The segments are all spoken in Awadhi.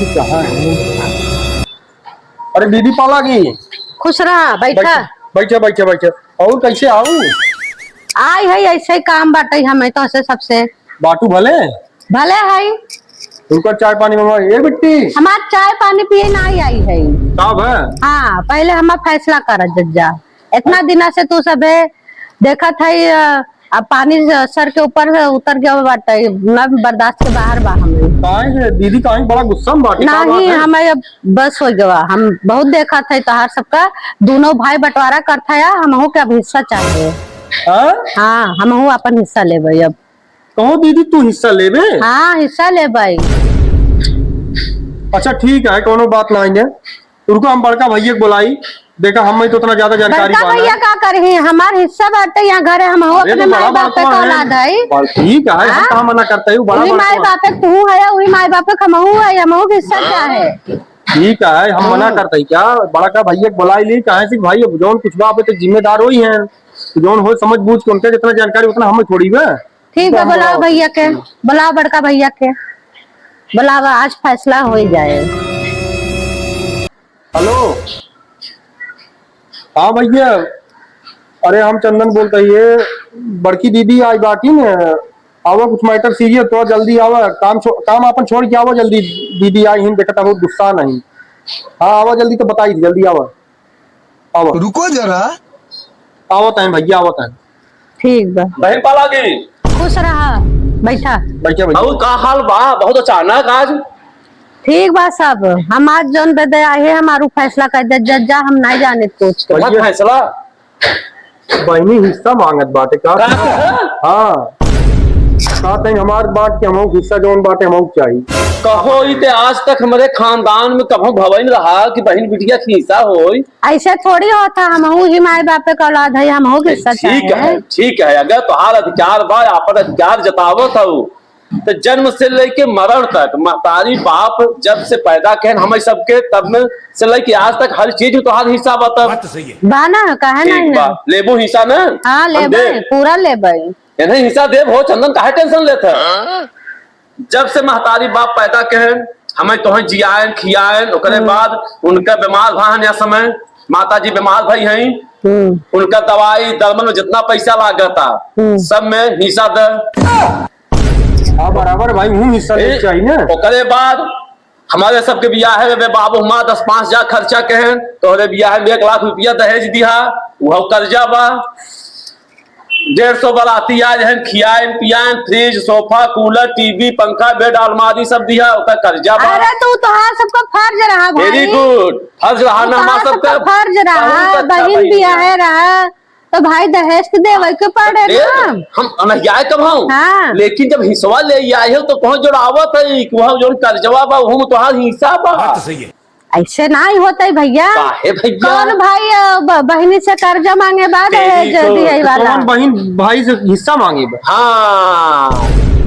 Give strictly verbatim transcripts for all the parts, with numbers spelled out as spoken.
कहाँ है? अरे दीदी पालागी। खुश रहा, बैठा। बैठा, बैठा, बैठा। और कैसे आऊ? आई है, ऐसे ही काम बाटे, हम तो ऐसे सबसे। बाटू भले? भले है। उनका चाय पानी मंगवा, ए बिट्टी। हमार चाय पानी पिए ना आई, आई है। का भा? हाँ, पहले हमार फैसला कर जज्जा। इतना दिना से तू सबे देखत है, अ, अब पानी स-, सर के ऊपर से उतर गया बाटे, ना बर्दाश्त के बाहर बा हमें। काहे से दीदी, काहे बड़ा गुस्सा में बाटे, का बात नहीं, है? हमें अब बस हो गवा, हम बहुत देखत है तोहार सबका, दोनों भाई बंटवारा करत है, हमहू के अब हिस्सा चाहिए। हाँ? हाँ, हमहू अपन हिस्सा लेबे अब। कहो दीदी, तू हिस्सा लेबे? हाँ, हिस्सा लेबे। अच्छा ठीक है, कोनो बात नहीं है। रुको, हम बड़का भैया के बुलाई। देखा, हम तो उतना ज्यादा जानकारी बड़का बा ना। भैया का करही? हमार हिस्सा बाटे यहाँ घरे, हमहू अरे, अपने तो माई बड़ा बाप के बड़का है। औलाद है। बड़-, ठीक है, हम हाँ? कहाँ मना करते हैं, वो बड़ा वही बड़का माई है। बाप है, तू है, वही माई बाप है, हमहू है, हमहू के हिस्सा चाहे। ठीक है, हम मना हाँ। करते हैं क्या? बड़का भैया के बुलाई ली, काहे से भाई, अब जौन कुछ बाप है तो जिम्मेदार वही है, तो जौन हो समझ बूझ के उनका जितना जानकारी उतना हमें थोड़ी बा। ठीक बा, बुलाओ भैया के, बुलाओ बड़का भैया के, बुलाओ, आज फैसला हो ही जाए। हेलो, हाँ भैया, अरे हम चंदन बोलत ही, बड़की दीदी आई बाटी न, आवा कुछ matter serious, तो जल्दी आवा, काम छो-, काम आपन छोड़ के आवा जल्दी, दीदी आई हिन, देखत बहुत गुस्सा नहीं। हाँ आवा जल्दी, तो बताई थी, जल्दी आवा। आवा। रुको जरा। आवत हैं भैया, आवत हैं। ठीक बा। बहन पालागी। खुश रहा, बैठा। बैठा, बैठा। और का हाल बा? बहुत अचानक आज। ठीक बा सब। हम आज जौन बदे आए हैं, हमारू फैसला कर दे, जज्जा, हम नहीं जाने कुछ। का भैया। फैसला? बहिनी हिस्सा मांगत बाटे का? का कहा? हाँ। का तई हमार बांट के हमहू हिस्सा जौन बाटे हमहू चाही। कहो ई ते आज तक हमरे खानदान में कभो भवई न रहा कि बहिन बिटिया के हिस्सा होई। ऐसे थोड़ी होता, हमहू ही माई बाप के औलाद है, हमहू के हिस्सा ठीक चाहे। है, ठीक है, अगर तोहार अधिकार बा, आपन अधिकार जतावत हऊ, तो जन्म से लेके मरण तक महतारी बाप जब से पैदा कहन हमें सबके, तब में से लेके आज तक हर चीज में तोहार हिस्सा बा। तब बात तो सही है। बा ना, काहे ठीक नहीं बा, है? लेबू हिस्सा ना? हाँ, हम लेबे, देब। पूरा लेबे। इन्हें हिस्सा देब हो, चंदन काहे tension लेत है? जब से महतारी बाप पैदा कहन, हमें तोहें जियाएन, खियाएन, ओकरे हम्म। बाद उनका बीमार भा हन या समय, माता जी बीमार भई हैं, हम्म। उनका दवाई दरमन में जितना पैसा लागता, हम्म। सब में हिस्सा दे। हाँ, बराबर भाई, हूँ हिस्सा लेके ए, चाहिए ना। ओकरे बाद हमारे सबके बियाह है, बे बाबू हमार दस पाँच हजार खर्चा कहन, तोहरे बियाह में एक लाख रुपया दहेज दिहा, वह कर्जा बा। डेढ़ सौ बाराती आए रहन, खियाएन, पियाएन, fridge, sofa, cooler, TV, पंखा, bed, अलमारी सब दिहा, ओकर कर्जा बा। अरे, तो तोहार सबका फर्ज रहा भाई। Very good। फर्ज रहा ना हमार सबका। फर्ज रहा, बहुत अच्छा बहिन भाई। बियाहे रहा, तो भाई दहेज तो देवे के पड़े दे, ना। हम अनहियाए कब हूँ? हाँ। लेकिन जब हिस्सा ले आए हो, तो कौन जोड़ावत है कि वहाँ जो कर्जवा बा, वहाँ तोहार हिस्सा बा। बात तो सही है। ऐसे नाहीं होतइ भइया। काहे भइया? कौन भाई, अ, ब-, बहिनी से कर्जा माँगे बा, तेरी दहेज तो दिहइ वाला? कौन बहिन भाई से हिस्सा माँगे बा? हाँ।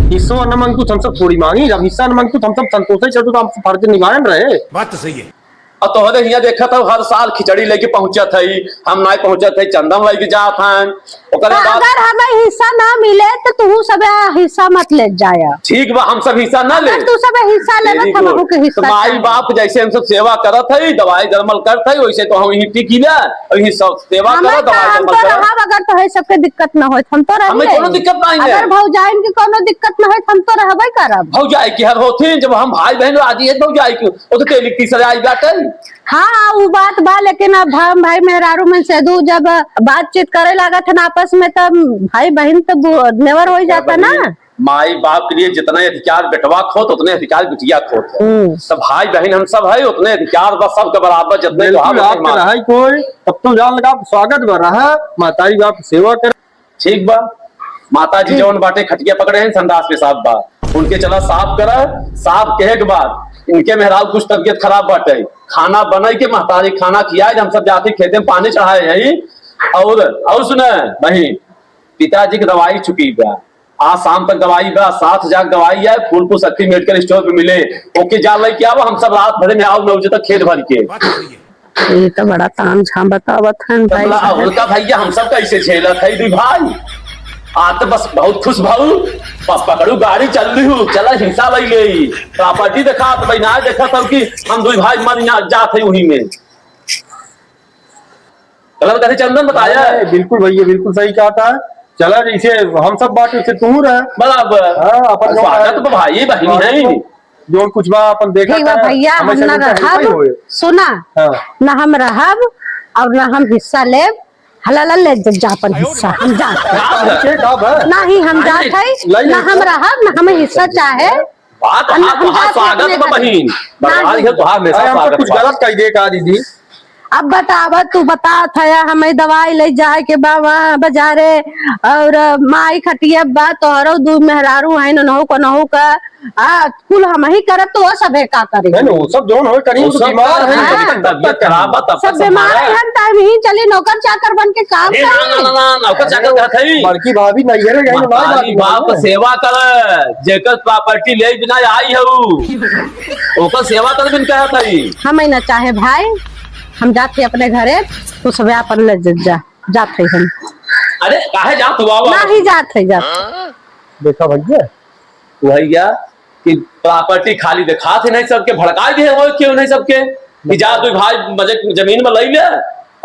हिस्सा न माँगतू त हम सब थोड़ी माँगी, जब हिस्सा न माँगतू त हम सब संतोषइ चलतू, त हम फर्ज निभाएन रहे। बात तो सही है। अउर तोहरे हियाँ देखत हउ, हर साल खिचड़ी लइके पहुँचत हई, हम नाहीं पहुँचत हई, चंदन लइके जात हन। ओकरे त बाद अगर हमें हिस्सा न मिले, त तुहू सब हिस्सा मत लेत जाया। ठीक बा, हम सब हिस्सा न लेब। तू सब हिस्सा लेबे, very good। हमहू के हिस्सा चाही। त माई बाप जइसे हम सब सेवा करत हई, दवाई दरमल करत हई, वइसे त हम इहीं टिकी ना, अउर इहीं सब सेवा करत, दवाई दरमल करत। हम तो रहब, अगर तोहरे सबके दिक्कत न होई, हम तो रहब। हमें कउनो दिक्कत नाहीं है। अगर भउजाइन के कउनो दिक्कत न होई, हम तो रहबइ करब। भउजाई के हर होथिन, जब हम भाई बहिन राजी है, भउजाई के, वो तो तेली तीसरे आई बाटे। हाँ, हाँ, उ बात बा, लेकिन अब हम भाई मेहरारू मन से दू जब बातचीत करइ लागत हन आपस में, तब भाई बहिन त बु-, नेवर होइ जाता ना। माई बाप के लिए जितना अधिकार बेटवा खोत, उतने अधिकार बिटिया खोत है। हम्म। त भाई बहिन हम सब है, उतने अधिकार बा सबके बराबर, जितने बिल्कुल, तोहार उतने आपके हमार। रहइ कोई, तब तो जान लगा, स्वागत बा रहा, महतारी बाप के सेवा कर। ठीक बा, माता जी जउन बाटे खटिया पकड़े हैं, संडास पेशाब बा, उनके चला साफ करा। साफ कहे के बाद इनके मेहरारू कुछ तबियत खराब बाटे, खाना बनाइ के महतारी खाना खियाए, हम सब जाते खेते में पानी चढ़ाए हैं। अउर, अउर सुने बहिन, पिताजी के दवाई छुट्टी बा, आज शाम तक दवाई बा, सात हजार के दवाई है, फूलपुर शक्ति मेडिकल स्टोर पे मिले, ओके जा लइके आवा, हम सब रात भर में आउ नौ बजे तक खेत भर के। बात तो सही है। ये तो बड़ा ताम झाम बतावत हन भाई तबला साहब। उनका भइया हम सब कइसे झेलत है दुइ भाई? आज तो बस बहुत खुश भाऊ, बस पकड़ू गाड़ी चल रही हूँ, चला हिस्सा लई ले। प्रॉपर्टी देखा तो भाई ना देखा था कि हम दो भाई मर यहाँ जात है वहीं में। गलत कहे चंदन बताया। अरे, बिल्कुल भैया, बिल्कुल सही कहा था। चला, जैसे हम सब बात, वैसे तू रह। बराबर। हाँ, अपन जो स्वागत है, बा भाई, बहन स्वागत है। बा। जो कुछ बा, अपन देखा ठीक बा था, भैया, हम हमेशा ना इनका हिस्सा ही रहब, होए। सुना, हाँ। ना हम रहब और ना हम हिस्सा लेब। हलाला ले जा, जा अपन हिस्सा, हम जा। ठीक है, का बा? ना ही हम अरे, जात है, ले ना ले। हम रहब, ना हमें हिस्सा चाहे। बात और ना हाँ, हम तोहार जात है स्वागत अपने बा घर। बहिन। ना बरवाल ही। के तोहार हमेशा अरे, हम तो स्वागत कुछ बा। गलत कह दिए का दीदी? अब बतावा, तू बतात है, हमें दवाई ले जाए के बा वहाँ बाजारे, और माई खटिया बा, तोहरो दू मेहरारू हैं, ननहु कनहु का, आ, कुल हम ही करब, तो वो सभे का करी? नहीं, नहीं, वो सब जौन होए करी, वो वो तो सब बीमार है, हाँ। तबियत खराब बा, तब सब तक बीमार संभाला। है, हम टाइम ही चली, नौकर चाकर बन के काम अरे, ना, करी। ना, ना, ना, नौकर चाकर अरे, कहत है। बड़की भाभी नैहरे गई, ना मतारी बात बाप है। सेवा कर, जेकर प्रॉपर्टी ले बिना आई है ऊ, ओकर सेवा कर बिन कहत है। हम ही ना चाहे भाई, हम जात ही अपने घरे, तू सब अपन ले ज-, जा, जात ही हम। अरे, काहे जात हुआ बा? ना ही जात है, जात। देखा भैया, भैया कि प्रॉपर्टी खाली दिखात है नहीं सबके, भड़काई दे हो क्यों नहीं सबके कि जा दो भाई मजे जमीन में लई ले,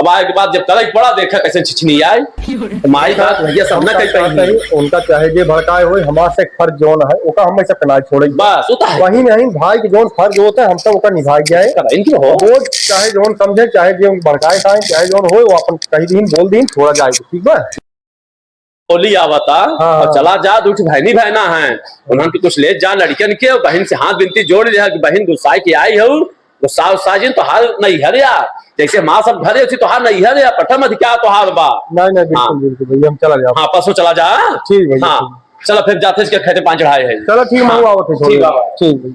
अब आए के बाद जब करे के पड़ा देखा कैसे छिछनी आए। तो माई बात भैया सब ना कही कही। उनका चाहे जे भड़काए होए, हमार से फर्ज जौन है ओका हम सब ना छोड़े। बस, वो तो है। वही नहीं, भाई के जौन फर्ज होता है हम सब ओका निभाई जाए। करा, इनकी हो। वो चाहे जौन समझे, चाहे जे भड़काए खाए, चाहे जौन होए, वो अपन कही दीन, बोल दीन, छोड़ा जाए, ठीक बा? होली आवता हाँ, और हाँ। चला जा, दू ठो बहनी बहना है, उन्हन के कुछ ले जा लड़कन के, और बहन से हाथ बिनती जोड़ लिया कि बहन गुस्साए के आई हऊ, गुस्सा उस्सा जिन तोहार नैहर या, जैसे माँ सब घरे उसी तोहार नैहर या, प्रथम अधिकार तोहार बा। नहीं, नहीं, बिल्कुल, हाँ। बिल्कुल भैया, हम चला जाओ। हाँ, परसों चला जा। ठीक भैया, हाँ, ठीक। चला फिर जाते इसके खेते पाँच चढ़ाए है। चलो ठीक, हाँ, मैं आवत है थोड़ी ठीक देर। बाबा। ठीक भैया।